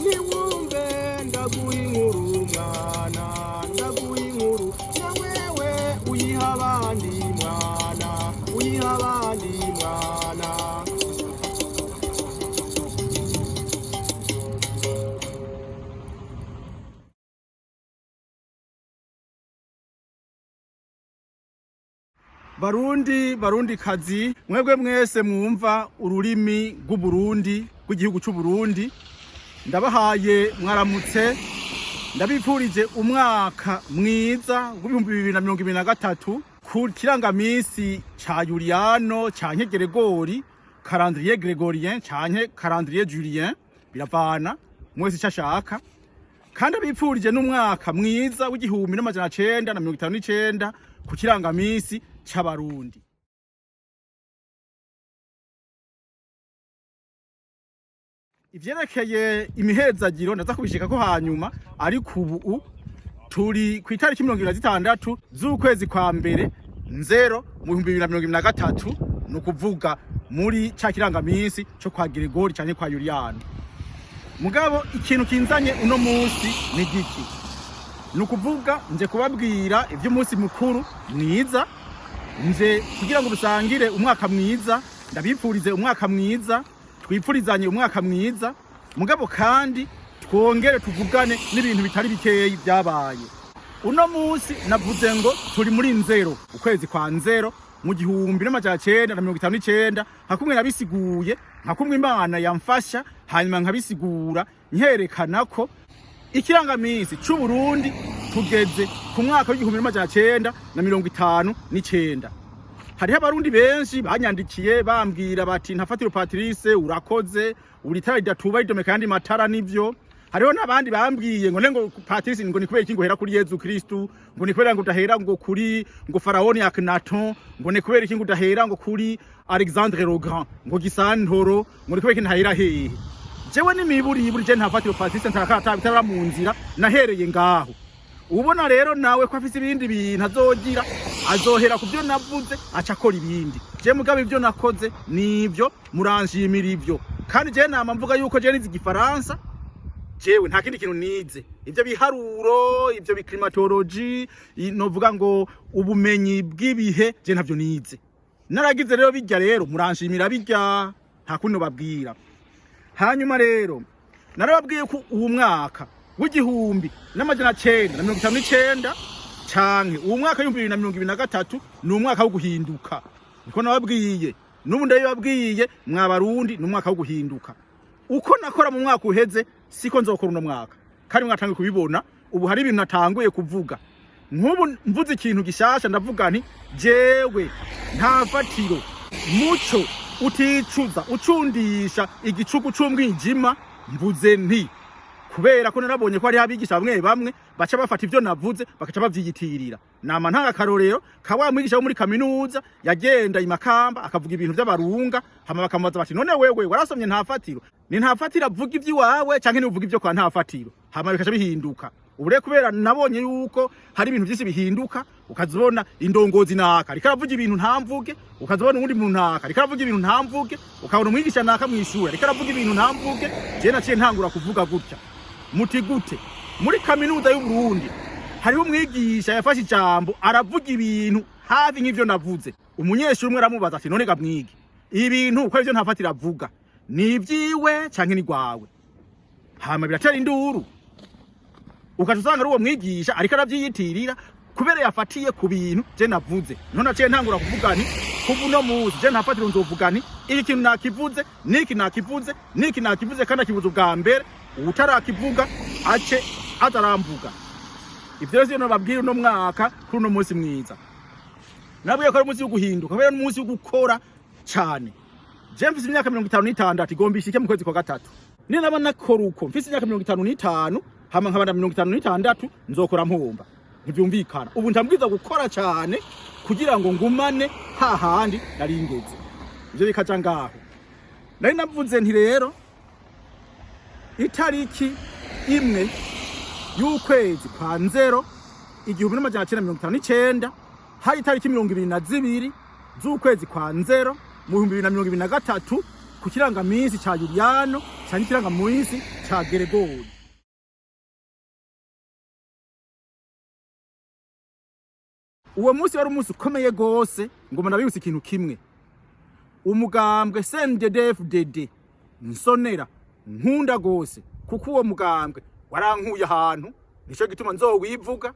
Niwumve ndaguha inkuru mwana, ndaguha inkuru na wewe uyiha abandi mwana, uyiha abandi mwana. Barundi, Barundi kazi, mwebwe mwese mwumva ururimi rw'Uburundi, rw'igihugu c'Uburundi, ndabahaye mwaramutse, ndabipfurije umwaka mwiza w'2023 ku kirangamisi ca Yuliyano canke Geregori, calendrier grégorien canke calendrier julien, biravana mwese ico ashaka. Kandi abipfurije n'umwaka mwiza w'1959 ku kirangamisi c'Abarundi. Ivyerekeye imihezagiro ndaza kubishikako hanyuma, ariko ubu turi ku itariki 26 z'ukwezi kwa mbere nzero mu 2023, ni ukuvuga muri ca kirangaminsi co kwa Geregori canke kwa Yuliyano. Mugabo ikintu kinzanye uno munsi ni giki? Ni ukuvuga nje kubabwira ivy'umunsi mukuru mwiza, nje kugira ngo dusangire umwaka mwiza, ndabipfurize umwaka mwiza, twipfurizanye umwaka mwiza, mugabo kandi twongere tuvugane n'ibintu bitari bikeyi byabaye. Uno munsi navuze ngo turi muri nzero, ukwezi kwa nzero mu 1959, nka kumwe nabisiguye, nka kumwe Imana yamfasha, hanyuma nkabisigura nkerekana ko ikirangaminsi c'Uburundi tugeze ku mwaka w'1959. Hariho Abarundi benshi banyandikiye bambwira bati: "Ntafatiro Patrice, urakoze, uri itara ridatuba ridomeka ayandi matara." Nivyo. Hariho n'abandi bambwiye ngo nengo Patrice, ngo ni kubera iki ngo uhera kuri Yezu Kristu, ngo ni kubera ngo udahera ngo kuri ngo Faraoni Akhenaton, ngo ni kubera iki ngo udahera ngo kuri Alexandre le Grand, ngo Gisantoro, ngo ni kubera iki ntahera hehe? Jewe n'imiburiburi, je Ntafatiro Patrice ntarakata bitara mu nzira, nahereye ngaho. Ubona rero nawe ko afise ibindi bintu azogira, azohera ku byo navuze aca akora ibindi. Je mugabo ivyo nakoze nivyo, muranshimira ivyo. Kandi je nama mvuga yuko je nize igifaransa, jewe nta kindi kintu nize. Ivyo biharuro, ivyo biclimatologie, novuga ngo ubumenyi bw'ibihe, je ntavyo nize. Naragize rero bijya, rero muranshimira bijya, nta kundi babwira. Hanyuma rero narababwiye ko uwu mwaka w'1959 canke uwu mwaka w'2023 ni umwaka wo guhinduka. Niko nababwiye, n'ubu ndabibabwiye mwa Barundi, ni umwaka wo guhinduka. Uko nakora mu mwaka uheze siko nzokora uno mwaka, kandi mwatanguye kubibona. Ubu hari ibintu natanguye kuvuga. Nk'ubu mvuze ikintu gishasha, ndavuga nti: "Jewe nta fatiro muco uticuza ucundisha igicuku c'umwijima." Mvuze nti kubera ko narabonye ko hariho abigisha bamwe bamwe baca bafata ivyo navuze bakaca bavyiyitirira. Nama nta akarorero ka wa mwigisha wo muri kaminuza yagenda imakamba akavuga ibintu vy'abarunga, hama bakamubaza bati: "None wewe warasomye Nta Fatiro? Ni Nta Fatiro avuga ivy'iwawe canke ni uvuga ivyo kwa Nta Fatiro?" Hama bikaca bihinduka. Ubu rero kubera nabonye yuko hari ibintu vyinshi bihinduka, ukazibona indongozi naka ariko aravuga ibintu ntamvuge, ukazibona uwundi muntu naka ariko aravuga ibintu ntamvuge, ukabona umwigisha naka mw'ishure ariko aravuga ibintu ntamvuge, jewe naciye ntangura kuvuga gutya. Muti gute? Muri kaminuza y'Uburundi hariho umwigisha yafashe ijambo aravuga ibintu hafi nk'ivyo navuze. Umunyeshuri umwe aramubaza ati: "None ga mwigi, ibintu uko arivyo Ntafatira avuga ni ivyiwe canke ni rwawe?" Hama biratera induru, ukaca usanga ari uwo mwigisha ariko aravyiyitirira kubera yafatiye ku bintu je navuze. None naciye ntangura kuvuga nti: "Kuva uno munsi je Ntafatira nzovuga nti iki kintu nakivuze, niki nakivuze, niki nakivuze, kandi akivuze ubwa mbere, uwutarakivuga ace ataramvuga." Ivyo rero sivyo nobabwira uno mwaka kuri uno munsi mwiza. Nabwiye ko ari umunsi wo guhinduka kubera ari umunsi wo gukora cane. Je mfise imyaka 56 igomba ishike mu kwezi kwa gatatu. Ninaba nakora uko mfise imyaka 55, hama nkaba na 56, nzokora mpomba? Ntivyumvikana. Ubu ndambwiza gukora cane kugira ngo ngumane hahandi nari ngeze. Ivyo bikaja ngaho. Nari navuze nti rero itariki 1 y'ukwezi kwa nzero 1959 hari itariki 22 z'ukwezi kwa nzero mu 2023 ku kirangaminsi ca Yuliyano canke ikirangaminsi ca Geregori. Uwo munsi wari umunsi ukomeye gose. Ngoma ndabibutsa ikintu kimwe: umugambwe CNDD-FDD nsonera nkunda gose, kuko uwo mugambwe warankuye ahantu, nico gituma nzowivuga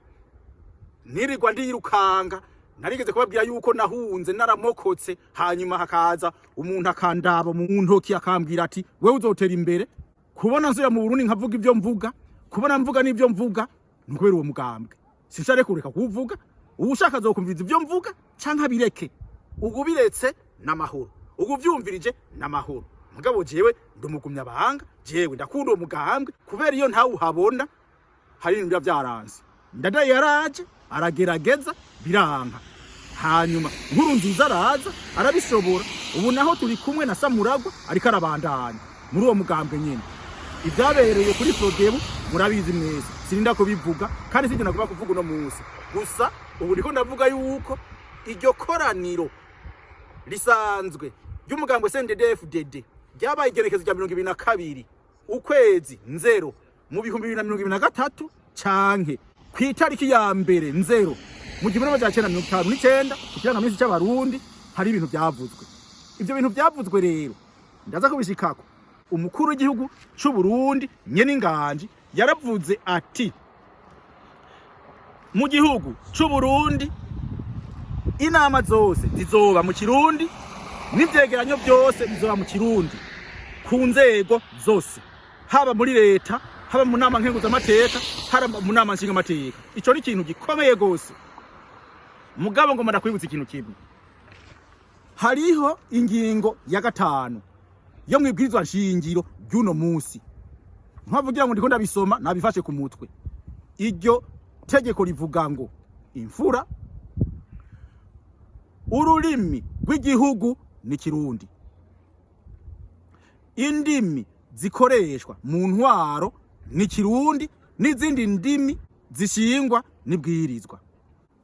nirirwa ndirukanga. Narigeze kubabwira yuko nahunze naramokotse, hanyuma hakaza umuntu akandaba mu ntoki akambwira ati: "Wewe uzotera imbere." Kubona nsubira mu Burundi nkavuga ibyo mvuga, kubona mvuga n'ibyo mvuga, ni ukubera uwo mugambwe. Sinshaka kureka kuwuvuga. Uwushaka azokumviriza ibyo mvuga canke abireke. Ubiretse n'amahoro, uguvyumvirije n'amahoro. Mugabo jewe ndumugumya banga, jewe ndakunda uwo mugambwe, kubera iyo ntawuhabona hari ibintu biba vyaranze. Ndadaye yaraje aragerageza biranka, hanyuma Nkuru Nziza araza arabishobora. Ubu naho turi kumwe na Samuragwa ariko arabandanya muri uwo mugambwe nyene. Ibyabereye kuri Frodebu murabizi mwese, sirinda kubivuga kandi sivyo nagomba kuvuga uno munsi. Gusa ubu ndiko ndavuga yuko iryo koraniro risanzwe ry'umugambwe CNDD-FDD ryabaye igerekezo rya 22 ukwezi nzero mu 2023, canke ku itariki ya 1 nzero mu 1959 ku kirangaminsi c'Abarundi. Hari ibintu vyavuzwe. Ivyo bintu vyavuzwe rero ndaza kubishikako. Umukuru w'igihugu c'u Burundi nyene inganji yaravuze ati: "Mu gihugu c'u Burundi inama zose zizoba mu Kirundi n'ivyegeranyo byose bizoba mu Kirundi ku nzego zose, haba muri leta, haba mu nama nkenguzamateka, haba mu nama nshingamateka." Ico ni ikintu gikomeye gose. Mugabo ngomba ndakwibutsa ikintu kimwe: hariho ingingo ya 5 yo mwibwirizwa nshingiro ry'uno musi. Nkavugira ngo ndiko ndabisoma nabifashe ku mutwe. Iryo tegeko rivuga ngo: imfura, ururimi rw'igihugu ni Kirundi, indimi zikoreshwa mu ntwaro ni Kirundi n'izindi ndimi zishingwa n'ibwirizwa.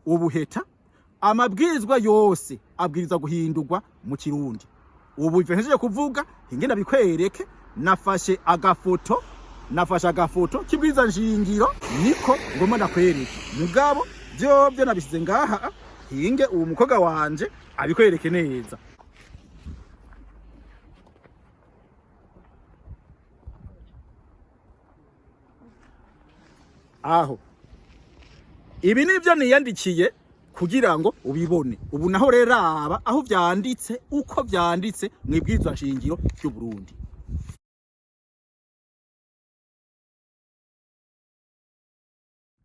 Ubuheta amabwirizwa yose abwirizwa guhindurwa mu Kirundi. Ubu ivyo nhejeje kuvuga ingenda bikwereke, nafashe agafoto k'ibwirizwa nshingiro, niko ngomba ndakwereke. Mugabo vyovyo nabisize ngaha, hinge uwo mukobwa wanje abikwereke neza. Aho ibi nivyo niyandikiye kugira ngo ubibone. Ubu naho rero aba aho vyanditse, uko vyanditse mwibwirizwa nshingiro ry'u Burundi.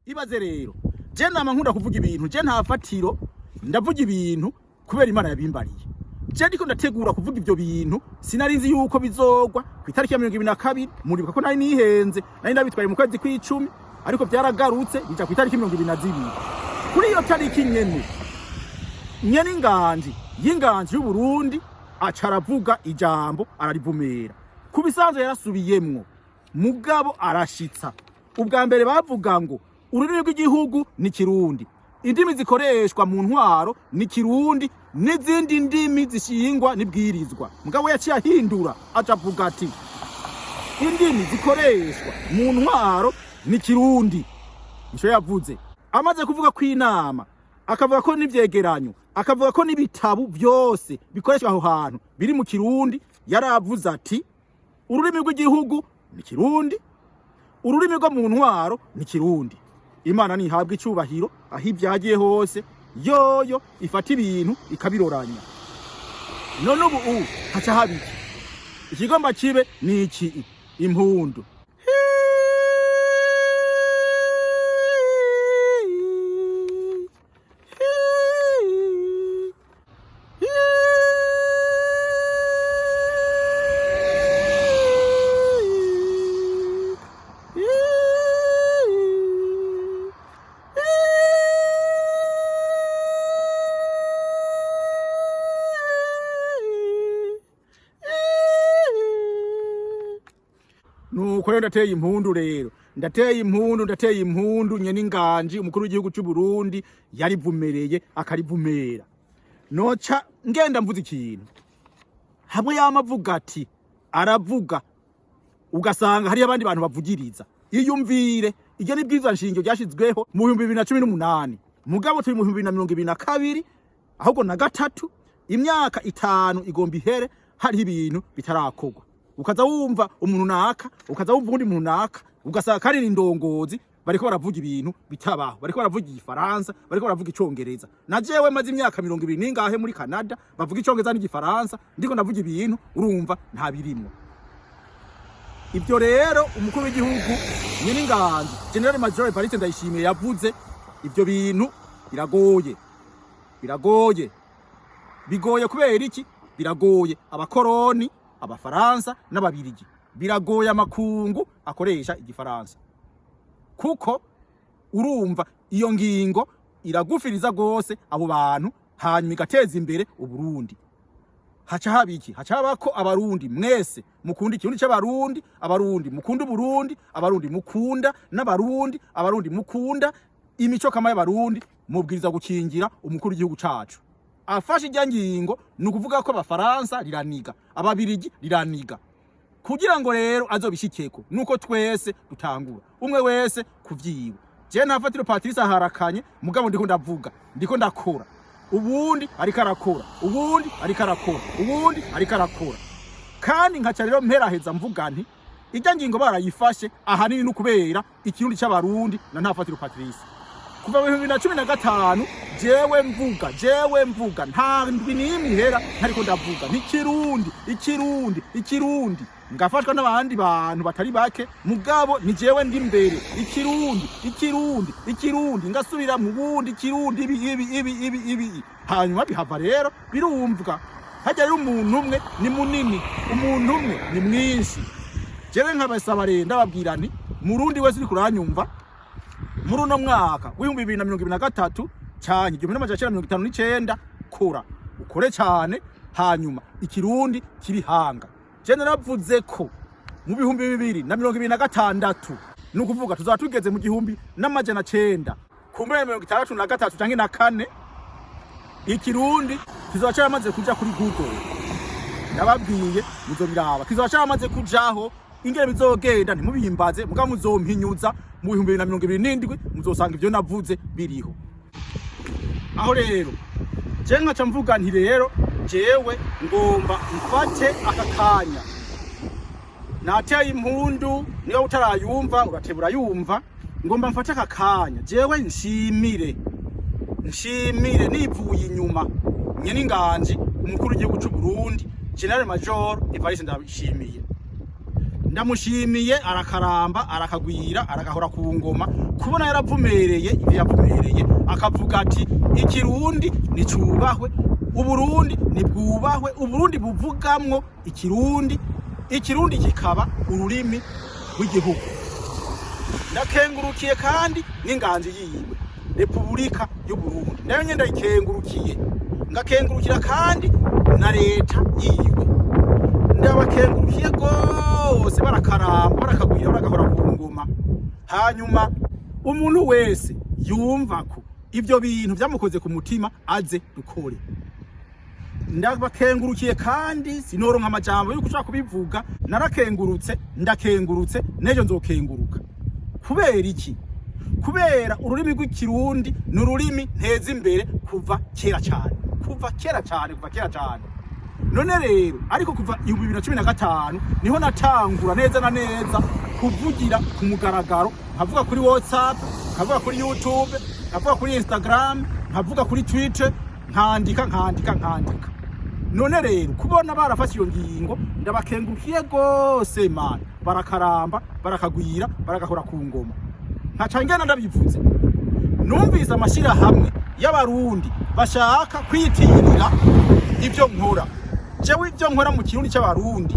Ibaze rero, je nama nkunda kuvuga ibintu, je nta fatiro, ndavuga ibintu kubera Imana yabimbariye. Je ndiko ndategura kuvuga ivyo bintu, sinari nzi yuko bizogwa ku itariki ya 22. Muribuka ko nari nihenze, nari ndabitwaye mu kwezi kw'icumi, ariko vyaragarutse bija ku itariki 22. Kuri iyo tariki nyene nyene inganji y'inganji y'u Burundi aca aravuga ijambo, ararivumera. Ku bisanzwe yarasubiyemwo, mugabo arashitsa. Ubwa mbere bavuga ngo ururimi rw'igihugu ni Kirundi, indimi zikoreshwa mu ntwaro ni Kirundi n'izindi ndimi zishingwa n'ibwirizwa. Mugabo yaciye ahindura, aca avuga ati: "Indimi zikoreshwa mu ntwaro ni Kirundi." Nico yavuze. Amaze kuvuga ko inama, akavuga ko n'ivyegeranyo, akavuga ko n'ibitabu vyose bikoreshwa aho hantu biri mu Kirundi, yaravuze ati: "Ururimi rw'igihugu ni Kirundi, ururimi rwo mu ntwaro ni Kirundi." Imana ntihabwa icubahiro aho ibyagiye hose, yoyo ifata ibintu ikabiroranya. None ubu haca haba iki? Ikigomba kibe ni iki? Impundu. Nuko rero ndateye impundu, rero ndateye impundu, ndateye impundu nyene inganji umukuru w'igihugu c'u Burundi yarivumereye akarivumera. Noca ngenda mvuze ikintu hamwe yama avuga ati aravuga. Ugasanga hariyo abandi bantu bavugiriza. Iyumvire, iryo ni bwirizwa nshingiro ryashizweho mu 2018, mugabo turi mu 2022, ahubwo na gatatu. Imyaka 5 igomba ihere hariho ibintu bitarakorwa. Ukaza wumva umuntu naka, ukaza wumva uwundi muntu naka, ugasanga kandi ni indongozi, bariko baravuga ibintu bitabaho, bariko baravuga Igifaransa, bariko baravuga Icongereza. Na jewe maze imyaka 20 n'ingahe muri Canada, bavuga Icongereza n'Igifaransa, ndiko ndavuga ibintu urumva nta birimwo. Ibyo rero umukuru w'igihugu nyiringanzo Général Major Evariste Ndayishimiye yavuze, ibyo bintu biragoye, biragoye, bigoye. Kubera iki biragoye? Abakoroni, Abafaransa n'Ababirigi, biragoye amakungu akoresha Igifaransa, kuko urumva iyo ngingo iragufiriza gose abo bantu, hanyuma igateza imbere Uburundi. Haca haba iki? Haca haba ko Abarundi mwese mukunda Ikirundi c'Abarundi, Abarundi mukunda Uburundi, Abarundi mukunda n'Abarundi, Abarundi mukunda imico kama y'Abarundi, mubwiriza gukingira umukuru w'igihugu cacu. Afashe irya ngingo, ni ukuvuga ko Abafaransa riraniga, Ababirigi riraniga. Kugira ngo rero azobishikeko, nuko twese dutangura, umwe wese kuvyiwe. Je ntafatiro Patrice aharakanye, mugabo ndiko ndavuga, ndiko ndakora, ubundi ariko arakora, ubundi ariko arakora, ubundi ariko arakora. Kandi nkaca rero mperaheza mvuga nti irya ngingo barayifashe ahanini no kubera Ikirundi c'Abarundi na ntafatiro Patrice. Kuva mu 2015 jewe mvuga, jewe mvuga, nta ndwi n'imwe ihera ntariko ndavuga n'ikirundi, Ikirundi, Ikirundi, ngafashwa n'abandi bantu batari bake, mugabo ni jewe ndi imbere. Ikirundi, Ikirundi, Ikirundi, ngasubira mu bundi Ikirundi, ibi, ibi, ibi, ibi, ibi, hanyuma bihava rero birumvwa. Hajya rero umuntu umwe ni munini, umuntu umwe ni mwinshi. Jewe nkabasaba rero, ndababwira nti Murundi wese uri kuranyumva, muri uno mwaka w'2023 cyane 1959, kora, ukore cyane, hanyuma Ikirundi kirihanga. Je naravuze ko mu 2026, ni ukuvuga tuzaba tugeze mu 1963 canke na kane, Ikirundi kizaba caramaze kuja kuri Google. Ndababwiye, muzobiraba, kizaba caramaze kujaho. Ingene bizogenda ntimubimbaze, mugabo muzompinyuza mu 2027, muzosanga ivyo navuze biriho. Aho rero je nkaca mvuga nti rero jewe ngomba mfate aka kanya nateye impundu, niba utarayumva urateba urayumva. Ngomba mfate aka kanya jewe nshimire, nshimire nivuye inyuma nyene inganji umukuru w'igihugu c'u Burundi Général Major Evariste Ndayishimiye. Ndamushimiye, arakaramba, arakagwira, aragahora ku ngoma, kubona yaravumereye ivyo yavumereye, akavuga ati Ikirundi nicubahwe, Uburundi nibwubahwe, Uburundi buvugamwo Ikirundi, Ikirundi kikaba ururimi rw'igihugu. Ndakengurukiye kandi n'inganji yiwe Repubulika y'Uburundi, nayo nyene ndayikengurukiye, ngakengurukira kandi na leta yiwe. Ndabakengurukiye rwose, barakaramba, barakagwira, baragahora ku ngoma. Hanyuma umuntu wese yumva ko ibyo bintu byamukoze ku mutima, aze dukore. Ndabakengurukiye kandi sinoronka amajambo yuko ushaka kubivuga. Narakengurutse, ndakengurutse, n'ejo nzokenguruka. Kubera iki? Kubera ururimi rw'Ikirundi ni ururimi nteza imbere kuva kera cyane, kuva kera cyane, kuva kera cyane. None rero ariko kuva 2015 niho natangura neza na neza kuvugira ku mugaragaro, nkavuga kuri WhatsApp, nkavuga kuri YouTube, nkavuga kuri Instagram, nkavuga kuri Twitter, nkandika, nkandika, nkandika. None rero kubona barafashe iyo ngingo, ndabakengurukiye rwose mana, barakaramba, barakagwira, baragahora ku ngoma. Nkaca ngenda ndabivuze, numvise amashirahamwe y'Abarundi bashaka kwitirira ibyo nkora. Jewe ibyo nkora mu Kirundi cy'Abarundi,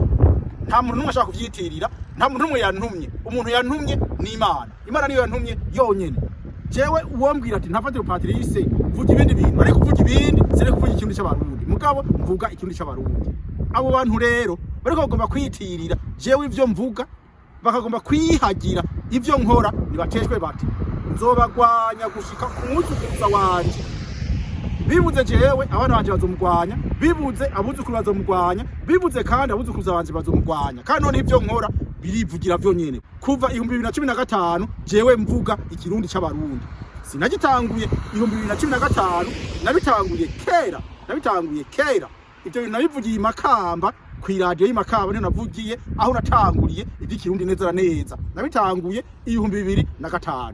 nta muntu n'umwe ashaka kuvyitirira, nta muntu n'umwe yantumye. Umuntu yantumye ni Imana, Imana niyo yantumye yonyene. Jewe uwombwira ati ntafatire Patrice vuga ibindi bintu, ariko kuvuga ibindi sire kuvuga Ikirundi cy'Abarundi, mugabo mvuga Ikirundi cy'Abarundi. Abo bantu rero bariko bagomba kwitirira jewe ivyo mvuga, bakagomba kwihagira ivyo nkora, nibateshwe bati nzobagwanya gushika ku mwuzukuruza wanje. Bibuze jewe, abana banje bazomugwanya, bibuze abuzukuru bazomugwanya, bibuze kandi abuzukuruza banje bazomugwanya. Kandi none ivyo nkora Birivugira vyonyene. Kuva 2015 jewe mvuga ikirundi c'Abarundi, sinagitanguye 2015, nabitanguye kera, nabitanguye kera. Ivyo bintu nabivugiye i Makamba, kw'iradiyo y'i Makamba, niho navugiye aho natanguriye ivy'ikirundi neza na neza. Nabitanguye 2005.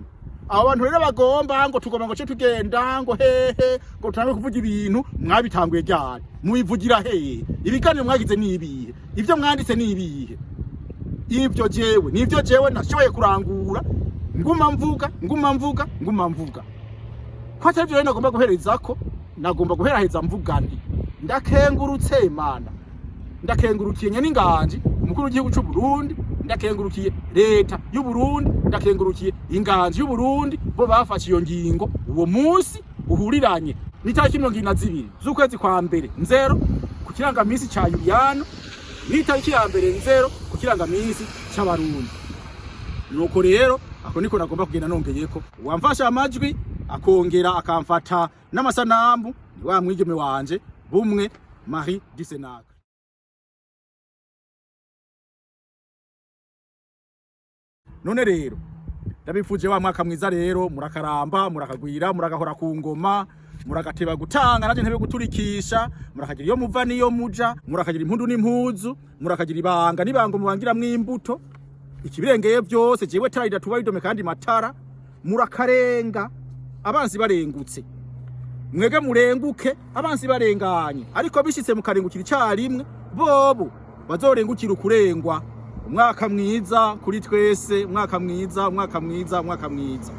Abo bantu rero bagomba ngo tugomba ngo ce tugenda ngo hehe, ngo tutange kuvuga ibintu, mwabitanguye ryari? Mubivugira hehe? Ibiganiro mwagize ni ibihe? Ivyo mwanditse ni ibihe? Ivyo jewe nivyo jewe nashoboye kurangura, nguma mvuga, nguma mvuga, nguma mvuga. Ko atari vyo rero nagomba guherezako, nagomba guheraheza mvuga nti: ndakengurutse Mana, ndakengurukiye nyen'inganji umukuru w'igihugu c'u Burundi, ndakengurukiye leta y'u Burundi, ndakengurukiye inganji y'u Burundi, bo bafashe iyo ngingo uwo munsi uhuriranye n'itariki 22 z'ukwezi kwa mbere nzero ku kirangamisi ca Yuliyano, n'itariki ya 1 nzero ku kirangamisi c'Abarundi. Nuko rero ako niko nagomba kugenda nongeyeko. Uwamfasha amajwi akongera akamfata n'amasanamu ni wa mwigeme wanje Bumwe Marie Dusenac. None rero ndabifuje wa mwaka mwiza rero, murakaramba, murakagwira, murakahora ku ngoma, muragateba gutanga naje ntebe guturikisha, murakagira iyo muva niyo muja, murakagira impundu n'impuzu, murakagira ibanga n'ibango mubangiramwo imbuto. Ikibirengeye byose, jewe tara idatuba idome kandi matara, murakarenga abansi barengutse, mwege murenguke abansi barenganye, ariko bishitse mukarengukira icarimwe, bobo bazorengukira ukurengwa. Umwaka mwiza kuri twese, umwaka mwiza, umwaka mwiza, umwaka mwiza.